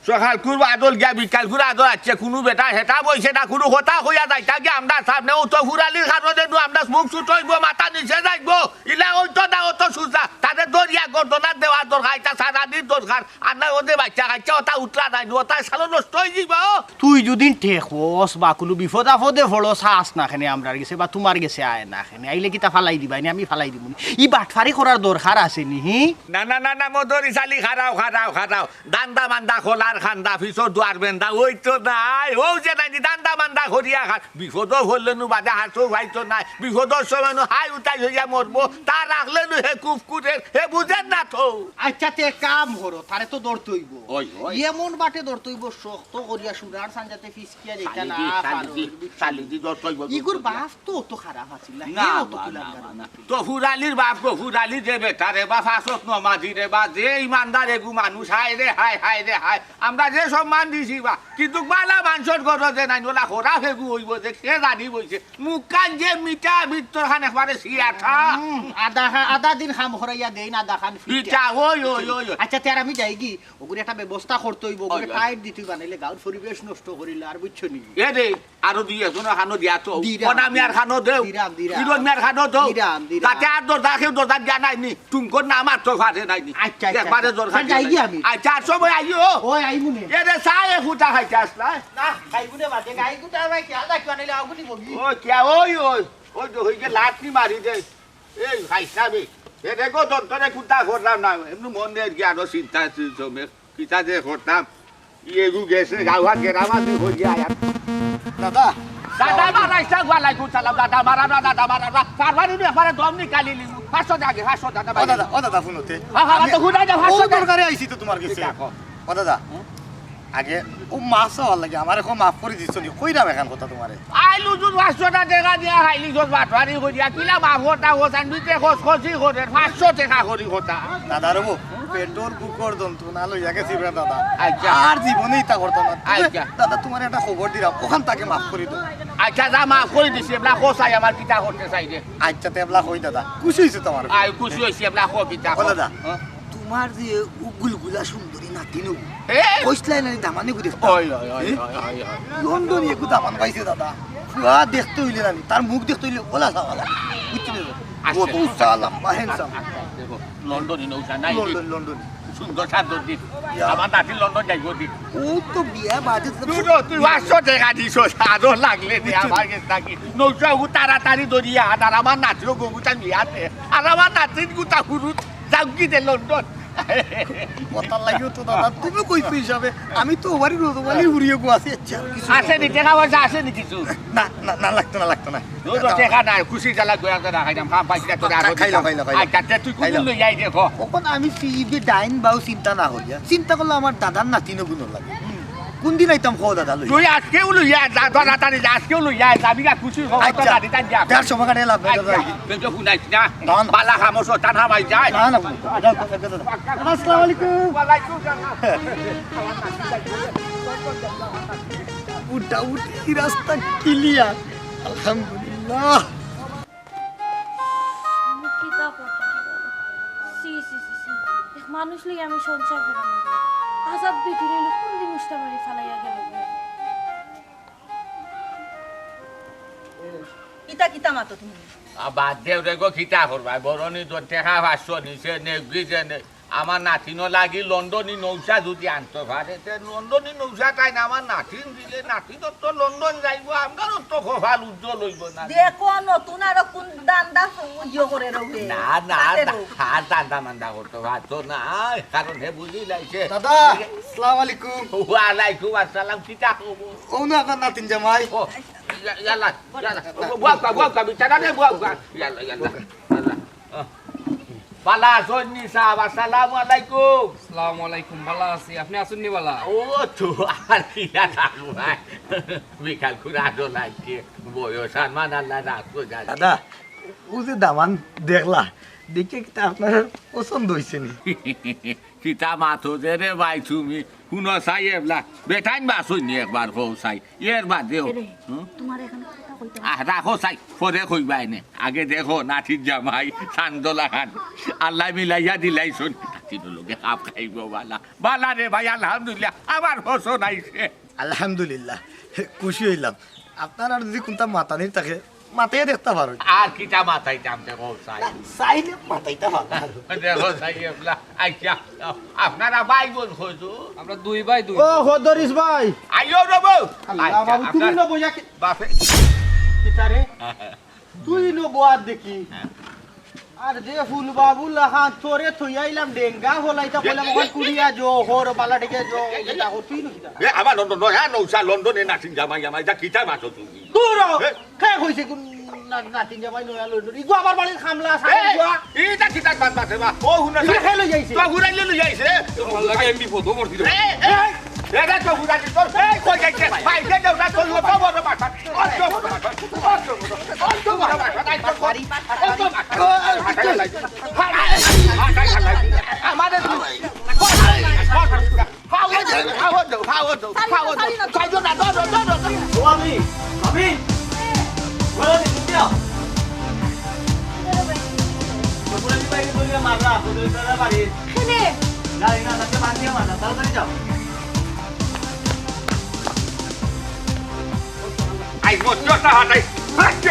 সকালকুর আদল গিয়া বিকালকুর আদল আছে, কুনু বেটা হেটা বইছে না, কুনু কথা কইয়া যাইতা গিয়া আমরা সামনে ও তো ফুরালির কারণে নু আমরা মুখ ছুট অইবো, মাথা নিচে যাইবো, ইলা অইতো না অত সুজা, তারে দরিয়া গর্দনা দেওয়ার দরকার, ইটা সারাদিন দরকার, আর না ওদের বাচ্চা কাচ্চা ওটা উতরা নাই নু, ওটা সালো নষ্ট অই যিবো। তুই যদি ঠেকস বা কুনু বিপদ আপদে পড়স, আস না কেনে আমরার গেছে বা তোমার গেছে আয় না কেনে, আইলে কিতা ফালাই দিবা নি, আমি ফালাই দিমু নি। ই বাটফারি করার দরকার আছে নি, হি? না, না, না, না, মদরি চালি খারাও, খারাও, খারাও। দান্দা মান্দা খোলার খান্দা, পিছর দুয়ার বেন্দা, ওই তো নাই। ও যে নাই, দান্দা মান্দা করিয়া খার। বিপদও হইলে নু বাদে হাসো ভাই তো নাই। বিপদর সময় নু হাই উতাই হইয়া মরবো। তা রাখলে নু হে কুফকুরের, হে বুঝেন না তো। আচ্ছা, তে কাম করো, তারে তো ধরতে অইবো। ওই, ওই। এমন বাটে ধরতে অইবো, শক্ত করিয়া সুরার সান যাতে ফিসকিয়া যাইতা না পারো। চালি দি, চালি দি, ধরতে অইবো, ইগুর ধরতে অইবো। বাপ তো অত খারাপ আছিল না, না, হে অত না, তুলার না, গাড়ি না। তো ফুরালির বাপ গো, ফুরালি যে বেটা রে বা, ফাঁসত নমাজি রে বা, যে ইমানদার এগু মানুষ, হায় রে হায়, হায় রে হায়। আমরা যে সম্মান দিছি বা, কিন্তু বালা মানষর ঘরো যে নাই, ওলা খরা ফেগু অইবো যে, কে জানি বইছে। মুখখান যে মিঠা, ভিতর খান একবারে সিয়াঠা। হুম, আধা খা-, আধা দিন কাম করাইয়া দেইন, আধা খান ফিটা। ফিটা, ওই, ওই, ওই, ওই। আচ্ছা, তে আর আমি যাই কি? ওগুলো একটা ব্যবস্থা করতে অইবো, ওগুলো ওই, ওই। টাইট দিতে অইবো, নাইলে গাউর পরিবেশ নষ্ট করিলে আর বুঝছো নি? এ রে, আরো দুই একজন খানো দিয়া তো। দিরাম, কোনা মিয়ার খানো দেও। Dirham, dirham. হিরো মিয়ার খানো দেও। Dirham, dirham. তাতে আর দরজা কেউ দরজা দিয়া নাই নি। টুঙ্কর নাম আর তো ফাটে নাই নি। আচ্ছা, আচ্ছা, একবারে আচ্ছা। দরকার আচ্ছা, যাই নাই। কি আমি? আচ্ছা, আর সময় আইও। ওই আইমু নে। এ রে, চা এ ফুটা খাইতে আসলা। না, খাইবু নে বাদে, গাই গুটা ভাই খেয়াল রাখিও, নাইলে আগুনি বমি। ও, কে ওই, ওই, ওই তো হইকে লাঠি মারি দে। এই খাইছাবে। এ দেখো, দন্তরে কুটা করলাম না। এমনি মন দিয়ে কি আরো চিন্তা জমে। কিতা যে করতাম, ইয়ে গু গেছে, গাওয়া গেরামা দি হই যায় আর। দাদা। দাদা মারাইছা, ওয়ালাইকুম সালাম, দাদা মারা না, দাদা মারা না। পারবানি নু একবারে দম নিকালি লিমু। পাঁচশো টাকা, পাঁচশো টাকা ও দাদা, ও দাদা, ফোন হতে। হ্যাঁ, হ্যাঁ, তো হুদাই দাও, পাঁচশো ও টাকা। দরকারে আইছি তো তোমার গেছে। দেখো। ও দাদা, হুম? আগে ও মাছ চাওয়ার লাগে, আমার এখন মাফ করে দিচ্ছ নি, কইরাম এখন কথা তোমারে। আইলু তুই পাঁচশো টাকা দিয়া খাইলি, তোর বাটুয়ারি করিয়া, কিলা মাফ করতা, ও চান বিতে খোঁজ খোঁজি করে, পাঁচশো টাকা করি কথা। দাদা রবো, পেটর বুকর যন্ত্রণা লইয়া গেছি রে দাদা। আচ্ছা। আর জীবনে ইতা করতাম না। তবে আচ্ছা। দাদা, তোমার একটা খবর দিলাম, ওখান তাকে মাফ করে দাও। আচ্ছা, যা মাফ করে দিছি, এবলা খোঁজ আই আমার কিতা করতে চাই রে। আচ্ছা, তে এবলা কই দাদা, খুশি হইছে তোমার? আই খুশি হইছি, এবলা কো কিতা ও কো। দাদা, হ্যাঁ? তোমার যে ও গুলগুলা সুন্দরী নাতিন ও, এ? কইছলাই না নি দামানি করে? ওই, ওই, ওই, এ? ওই, ওই, ওই। লন্ডনি এগু দামান পাইছে দাদা। পুরা দেখতে হইলে না নি, তার মুখ দেখতে হইলে ওলা চাওয়া লাগে। বুঝছো নি? আচ্ছা। কত উচ্চা, লম্বা, handsome। আচ্ছা, দেখো, লন্ডনি নৌকা নাই। লন্ডন, লন্ডনি। সুন্দর সাদর দিন। ইয়া। আমার নাতি লন্ডন যাইব দিন। ও তো বিয়া বাদে তো দুটো তুই পাঁচশো টাকা দিছস, আরো লাগলে দে বুঝছো। আমার গেছে থাকি। নৌকা ও তাড়াতাড়ি ধরিয়া আন, আর আমার নাতিও গঙ্গুটা নিয়ে আসে। আর আমার নাতির গুতা হুরুত যাওগি দে লন্ডন। কথার লাগিও তো দাদা, তুমি কইছো হিসাবে, আমি তো ওবারই রোজওয়ালি উড়িয়ে গো আছি, আচ্ছা, আর কিছু আসেনি, টাকা পয়সা আসেনি কিছু? না, না, না, লাগতো না, লাগতো না। রোজ টাকা নাই, খুশি জ্বালা গোয়া করে খাইলাম, খাম পাইছি না তোরে আরো খাইলাম, দিতাম। খাইলাম, খাইলাম। আচ্ছা, তে তুই কোন খাইলাম। লই যাই দেখো। ওখানে আমি সিইবি ডাইন বাউ চিন্তা না করিয়া, চিন্তা করলে আমার দাদার নাতিনও গুণ লাগে। কোন দিন আইতাম কও দাদা লই? তুই আজকেও লইয়া যা, তাড়াতাড়ি যা, আজকেও লইয়া যা, আমি গা খুশি হব, তো আচ্ছা। দাদি তাই যা। যার সময় কাটে লাভ নাই দাদা। আচ্ছা, বেজো হুনাইস না। না, না। বালা খামোশ, তান হামাই যায়। না, না, না, না, না, না। আসসালামু আলাইকুম। ওয়ালাইকুম সালাম। উঠা উঠি রাস্তা ক্লিয়ার। আলহামদুলিল্লাহ। আমি কিতা করতাম? ছি, ছি, ছি, ছি। এক মানুষ লই আমি সংসার করাম না। আজাদ বেটি লইল কোন দিন উষ্টা মারি ফালাইয়া গেল গো। ইতা কিতা মাতো তুমি? আ, বাদ দেও রে গো, কিতা করবা? বরনি তো টেকা পাঁচশো নিছে, নেগি যে নে-, আমার নাতিনর লাগি লন্ডনী নৌশা যুদি আনতো পারে, তে লন্ডনী নৌশা তাইন আমার নাতিন দিলে, নাতিনর তো লন্ডন যাইবো, আমরারও তো কপাল উজ্জ্বল অইবো না। দেখো, নতুন আরো কুন ধান্দা ইয়ে করে রবে। না, না, পাতে না, রো। আর ধান্দা মান্দা করতো পারতো না, কারণ হে বুঝিলাইছে। দাদা, আসসালামু আলাইকুম। ওয়ালাইকুম আসসালাম, কিতা খবর? ও না, আপনার নাতিন জামাই। ও, ইয়া-, ইয়াল্লা, ইয়াল্লা। বউক্কা, বউক্কা, বিচারা রে, বউক্কা। ইয়াল্লা, ইয়াল্লা, ইয়াল্লা। আহ। বালা আছইন নি সাব? আসসালামু আলাইকুম। আসসালামু আলাইকুম, বালা আছি। আপনে আছইন নি বালা? ও তো, আর কি আর থাকবো ভাই? বিকাল করে আডো লাগছে। বয়স আর মান আল্লাহ রাখো জানি। দাদা, ও যে দামান দেখলা, দেখে কিতা আপনার পছন্দ অইছে নি? কিতা মাতো যে রে ভাই তুমি? হুনো চাই এবলা, বেটাইন বাছইন নি একবার কও চাই, এর বাদেও। এরে, হুম? তোমার এখানে কথা কইতে হবে। আহ, রাখো চাই, পরে কইবায় নে। আগে দেখো, নাতিন জামাই, চান্দলা খান। আল্লায় মিলাইয়া দিলাইছইন। নাতিনর লগে খাপ খাইবো বালা। বালা রে ভাই, আলহামদুলিল্লাহ, আমার পছন্দ আইছে। আলহামদুলিল্লাহ, খুশি অইলাম। আপনারার যুদি কুনতা মাতানির থাকে, মাতাইয়া দেখতা পারইন। আর কিতা মাতাইতাম, দেখো চাই। চাইলে মাতাইতা পারইন। দেখো চাই, এবলা, আইচ্ছা, আপনারা ভাই বইন কয়জন? আমরা দুই ভাই দুই। ও, হদরিস ভাই। আইও রে বউ। আল্লাহ, আইচ্ছা, বাবু, তুমি আপনার না বইয়া কি-, বাপে। কিতা রে? তুই নু বওয়ার দেখি। হ্যাঁ। আর যে ফুল বাবু লাখান তোরে থইয়া আইলাম ডেঙ্গা হলাইতা কইলাম, ওখান কুড়িয়া জো, হর বালা ডেকে জো, এটা হর তুই নু কিতা? এ, আমার লন্ডন নয়, হ্যাঁ, নৌশা, লন্ডনে নাতিন জামাই, জামাই, যা কিতা মাতো তুমি? দূর হ। এ? কে কইছে কোন না-, নাতিন জামাই নয়া লন্ডন? ইগু আমার বাড়ির খামলা, এ, সাহেব ইগু। এটা কিতা মাত মাতে বা? ও হুনা ইগু সাহেব। কে লই আইছে? তো হুনাইলে লই আইছে। আমার লাগে এমনি ফটো ভর্তি দেবো। এ, এ, এ, এরে তো হুনাইলে তোর, এ, কই যাইছে? ভাই, দে দেও না, তোর অত বড় মাথা। অত বড় মাথা। অত বড়, অত বড় মাথা। তাই তো করি। অত মাথা। আমারে তুই। খাওয়া দাও, খাওয়া দাও, খাওয়া দাও, খাওয়া দাও। খাইও না, ধরো, ধরো, ধরো। ও আমি, আমি, বলো নি, তুমি যাও। তো পুরো কি বাইকে ধরিয়া মারলা, পুরো তারা বাড়ি। এখানে। না, না, তাকে বাদ দিয়ে মারলা, তাড়াতাড়ি যাও। আই, মোর জোরটা হাতাই। হাত দে,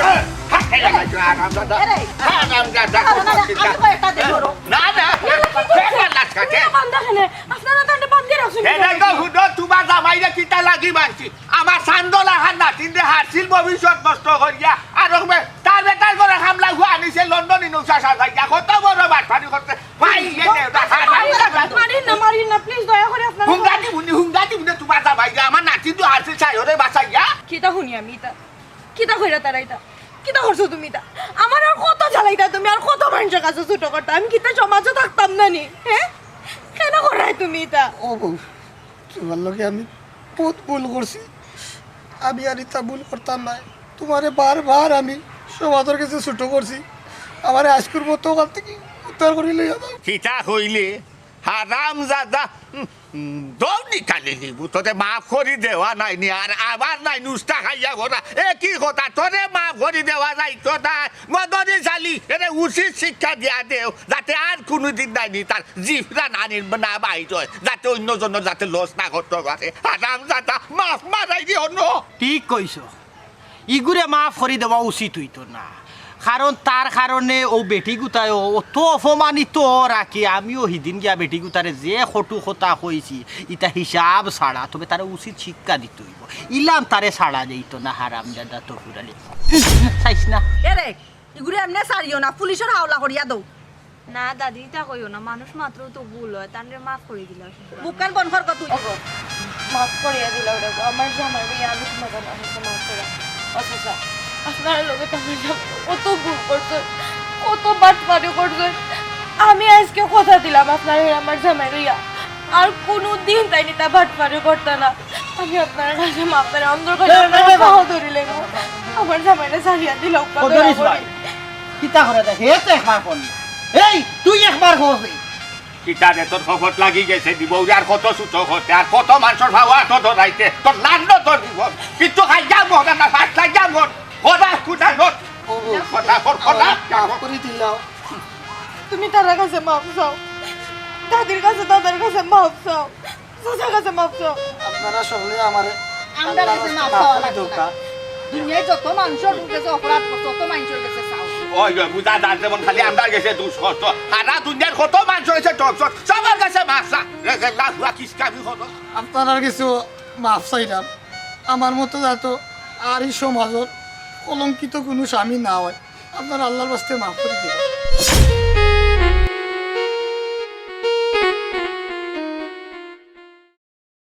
হাত দে, হাত দে, হারামজাদা। এরে। হারামজাদা, আরে, না, না, হারামজাদা। আমি তো একটা দেখো। না, না, না, না, না, না, না, না। বান্ধা কেনে? আপনারা তো এনে বান্ধি রাখছেন। এনে তো হুদো তোমার জামাইরে কিতা লাগি মারছি। আমার চান্দলা খান নাতিনরে হারছিল ভবিষ্যৎ নষ্ট করিয়া। আর ওকে তার বেটার করে হামলা হুয়া আনিছে লন্ডনী নৌশা সাজাইয়া। কত বড় বাটপারি করতে। ভাই, এ নে, ওটা খা, খা, খা, খা। মারিন না, মারিন না, please, দয়া করে আপনারা। হুঙ্গা দিমুনি, হুঙ্গা দিমুনি, তোমার জামাইরে, আমার নাতিন তো হারছিল চাইরে বাঁচাইয়া। কিতা হুনি আমি ইতা? কিতা কইরা তারা ইতা? কিতা করছো তুমি ইতা? আমার আর কত জ্বালাইতা তুমি, আর কত মানুষের কাছে ছোট করতা? আমি কিতা সমাজও থাকতাম না নি, হ্যাঁ? কেন করায় তুমি ইতা? ও বউ, তোমার লগে আমি বহুত ভুল করছি। আমি আর ইতা ভুল করতাম নায়। তোমারে বারবার আমি সমাজর গেছে ছোট করছি। আমারে আইজকুর মতো ওখান থাকি উদ্ধার করি লইয়া যাও। কিতা কইলে? হারামজাদা। হুম, হুম, দৌড় নিকালি নিবু। তোরে মাফ করি দেওয়া নায় নি, আর আবার নায় নি উস্তা খাইয়া ভরা। এ কি কথা? তোরে মাফ করি দেওয়া যাইতো না। মদরি চালি, এরে উচিত শিক্ষা দিয়া দেও, যাতে আর কুনুদিন নায় নি তার জিফরা নানির না বাইর অয়, যাতে অন্য জনর যাতে লস না করতো পারে। হারামজাদা, মাফ মারাই দিও ন। ঠিক কইছো, ইগুরে মাফ করি দেওয়া উচিত অইতো না, কারণ তার কারণে অউ বেটিগুতায়ও অত অপমানিত রাখি। আমিও হিদিন গিয়া বেটিগুতারে যে কটু কথা কইছি, ইতা হিসাব ছাড়া, তবে তারে উচিত শিক্ষা দিতে অইবো। ইলান তারে ছাড়া যাইতো না, হারামজাদা তফুর আলী। চাইস না। এরে, ইগুরে এমনে ছাড়িও না, পুলিশর হাওলা করিয়া দেও। না দাদি, ইতা কইও না, মানুষ মাত্রউ তো ভুল অয়, তানরে মাফ করি দিলাও। মুখখান বন্ধ কর তুই। ওগো, মাফ করিয়া দিলাও রে গো, আমার জামাইরে আমি তোমার কাছে মাফ করি। আচ্ছা, আচ্ছা, আপনার লগে তো আমার জামাই কত ভুল করছে, কত বাটপারি করছে। আমি আইজকে কথা দিলাম আপনার আমার জামাইরে আর কুনুদিন তাইন ইতা বাটপারি করতা না। আমি আপনার কাছে মাফ চাই, অন্তর করি না, না, আপনার না, না। পাও ধরি লাগবো। আমার জামাইরে ছাড়িয়া দিলাও, ও, দরিস ভাই, কিতা করে দেখে? এ তো একবার কর না। এই, তুই একবার কর রে। কিতা রে, তোর ফকট লাগি গেছে দিব, আর কত সুতো করতে, আর কত মানষর ভাওয়া তো ধরাইতে, তোর লান্ড তোর দিব। কিচ্ছু খাই যা মন, না ভাত খাই যা মন, খোদা খুদা লোট। ও, ও, কথা কর, কথা। আমারে মাফ করি দিলাও। তুমি তারার কাছে মাফ চাও, দাদির কাছে, দাদার কাছে মাফ চাও। চাচার কাছে মাফ চাও। আপনারা সকলে আমারে আমরার কাছে মাফ চাওয়া লাগতো না। দুনিয়ায় যত মানষর গেছে অপরাধ করছে, তত মানষর গেছে চাও। ওই, ওই, বুঝা যার যেমন খালি আমরার গেছে দুষ করছো। সারা দুনিয়ার কত মানুষ রয়েছে, ডক্টর, সবার কাছে মাফ চা। রে, রে, লাহুয়া কিসকামি হলো। আপনারার কিছু মাফ চাইলাম। আমার মতো যাতে আর ই সমাজর কলঙ্কিত কুনু স্বামী না হয়, আপনারা আল্লাহর ওয়াস্তে মাফ করি দিবা।